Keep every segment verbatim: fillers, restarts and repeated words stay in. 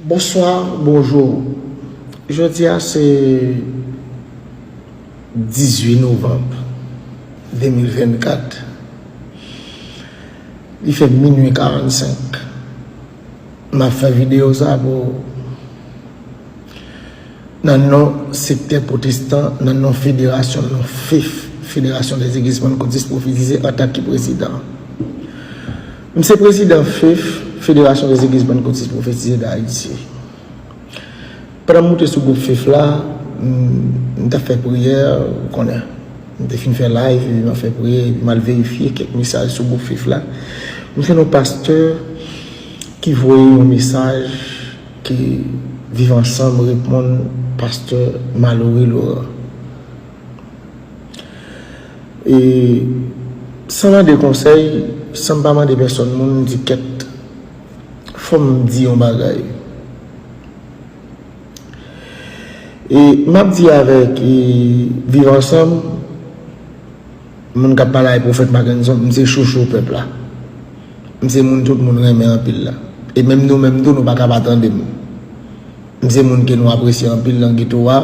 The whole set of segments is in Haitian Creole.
Bonswa, bonjou. Jodi a se dizuit novanm de mil vennkat. Li fè minui karannsenk. M ap fè videyo sa pou nan non sektè pwotestan, nan non federasyon, nan fef, Fédération des Églises Pentecôtistes Prophétisées, antanke prezidan. M se prezidan fef, Fédération des Églises Pentecôtistes Prophétisées d'Haïti. Pandan m moute sou gwoup fef la, m, m t ap fè priyè, ou konnen. M te fin fè live, epi m ap fè priyè, epi m al verifye kèk mesaj sou gwoup fef la. M jwenn yon pastè ki voye yon mesaj ke Viv Ansanm reponn pastè Malory Laurent. E san mande konsèy, san m pa mande pèsòn moun, m di kèt, fò m di yon bagay. E m ap di avèk, e, Viv Ansanm, moun k ap pale avèk Pwofèt Mackenson, m se chouchou pèp la. M se moun tout moun renmen anpil la. E menm nou menm tou, nou pa ka pa tande m. M se moun ke nou apresye anpil nan geto a.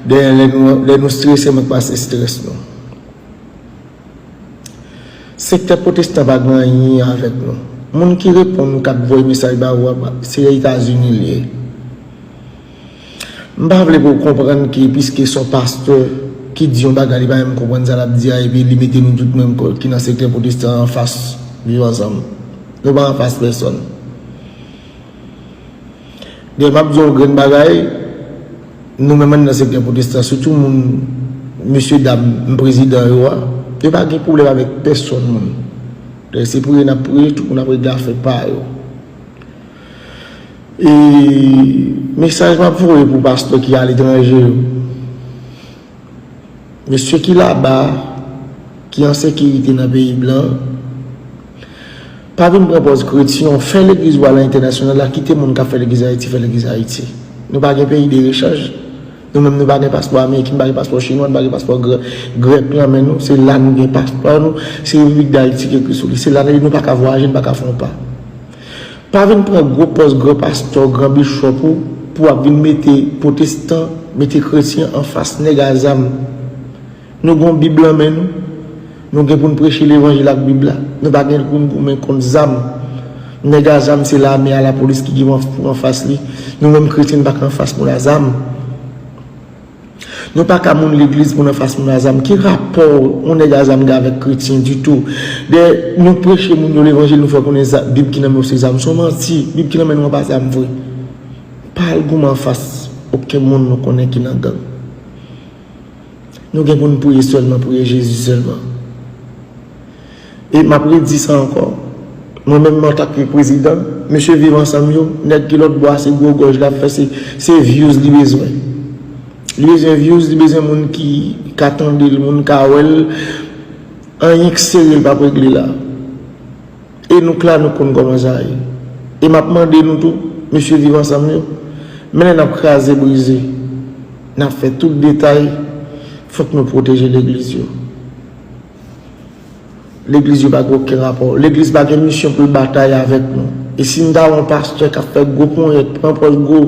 Dayè, lè nou, lè nou strese, mwen k pase strès nou. Sektè pwotestan pa gen anyen avèk nou. Moun ki reponn, k ap voye mesaj ba ou a, se Etazini li ye. M pa vle pou w konprann ke piske se yon pastè ki di yon bagay, li pa menm konprann sa l ap di a, epi li mete nou tout menm ki nan sektè pwotestan anfas Viv Ansanm. Nou pa anfas pèsòn. Dayè, m ap di yon grenn bagay, nou menm anndan sektè pwotestan, sitou moun, mesye dam, m prezidan yo a, yo pa gen pwoblèm avèk pèsòn moun. Dayè, se priye n ap priye, tout moun ap regle afè pa yo. E mesaj m ap voye pou pastè ki aletranje yo. Mesye ki laba, ki an sekirite nan peyi blan, pa vin pran pòz kretyen, fè legliz ou al entènasyonal la, kite moun k ap fè legliz Ayiti, fè legliz Ayiti. Nou pa gen peyi de rechanj. Nou menm nou pa gen paspò ameriken, nou pa gen paspò chinwa, nou pa gen paspò grè-, grèk nan men nou. Se la nou gen paspò nou, se Repiblik Dayiti ki ekri sou li. Se la nou, nou pa ka vwayaje, nou pa ka fè yon pa. Pa vin pran gwo pòz gran pastè, gran bishop ou, pou w ap vin mete pwotestan, mete kretyen anfas nèg a zam. Nou gen yon Bib nan men nou. Nou gen pou n preche levanjil ak Bib la. Nou pa gen pou n goumen kont zam. Nèg a zam se lame a, lapolis ki gen pou anfas li. Nou menm kretyen, nou pa ka anfas moun a zam. Nou pa ka moun legliz pou n anfas moun a zam. Ki rapò yon nèg a zam gen avèk kretyen ditou? Dayè, nou preche moun yo levanjil, nou fè konnen za-, Bib ki nan men w se zam. Se yon manti. Bib ki nan men nou an pa zam vre. Pa al goumen anfas okenn moun nou konnen ki nan gang. Nou gen pou n priye sèlman, priye Jezi sèlman. E m ap redi sa ankò. Mwen menm antanke prezidan, mesye Viv Ansanm yo, nèg ki lòt bò a se gwo gòj l ap fè, se, se views li bezwen. Li bezwen views, li bezwen moun ki ka tande l, moun ka wè l. Anyen k serye l p ap regle la. E nou k la, nou konn kòman sa ye. E m ap mande nou tou, mesye Viv Ansanm yo, men lè n ap kraze brize, n ap fè tout detay, fòk nou pwoteje legliz yo. Legliz yo pa gen okenn rapò. Legliz pa gen misyon pou l batay avèk nou. E si n ta wè yon pastè k ap fè gwo ponyèt, pran pòz gwo,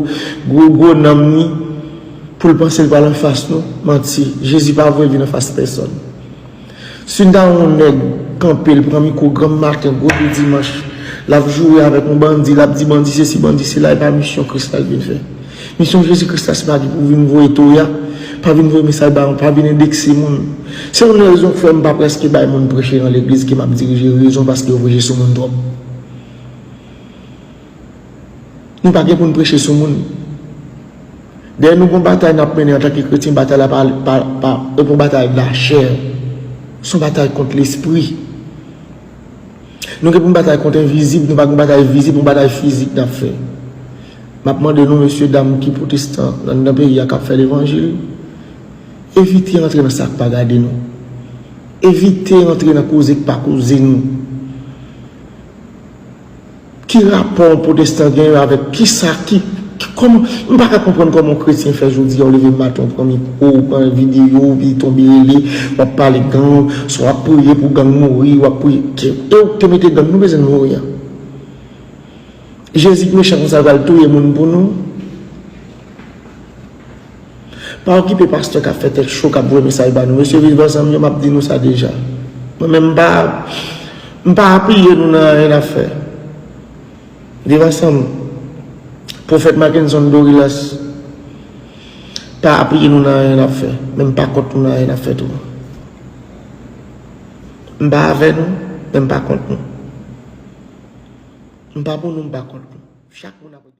gwo, gwo nanm ni, pou l panse l pral anfas nou, manti. Jezi pa voye vin anfas pèsòn. Si n ta wè yon nèg kanpe, l pran mikwo granm maten, gwo de dimanch, l ap joure avèk yon bandi, l ap di bandi sesi, bandi sela, e pa misyon Kris la l vin fè. Misyon Jezi Kris la se pa pou vin voye toya, pa vin voye mesaj ba moun, pa vin endekse moun. Se youn nan rezon k fè m pa prèske bay moun preche nan legliz ke m ap dirije, rezon paske yo preche sou moun twòp. Nou pa gen pou n preche sou moun. Dayè, nou gon batay n ap mennen antanke kretyen, batay la pa, pa, pa, e pa yon batay lachè. Se yon batay kont lespri. Nou gen pou n batay kont envizib, nou pa gen batay vizib, yon batay fizik n ap fè. M ap mande nou, mesye dam ki pwotestan nan, nan peyi a k ap fè levanjil, evite antre nan sa k pa gade nou. Evite antre nan koze k pa koze nou. Ki rapò yon pwotestan genyen avèk kisa ki, ki, kòman, m pa ka konprann kòman yon kretyen fè jodi a, ou leve maten, ou pran mikwo, ou pran videyo, ou vin tonbe rele, w ap pale gang, swa w ap priye pou gang mouri, w ap priye, ke, e ou k te mete gang, nou bezwen nou mouri an. Jezi k mechan konsa pral touye moun pou nou. Pa okipe pastè k ap fè tèt cho, k ap voye mesaj ba nou. Mesye, Viv Ansanm yo, m ap di nou sa deja. Mwen menm, m pa, m pa apiye nou nan anyen n ap fè. Viv Ansanm, Pwofèt Mackenson Dorilas pa apiye nou nan anyen n ap fè. Men m pa kont nou nan anyen n ap fè tou. M pa avè nou, men m pa kont nou. M pa pou nou, m pa kont nou. Chak moun ap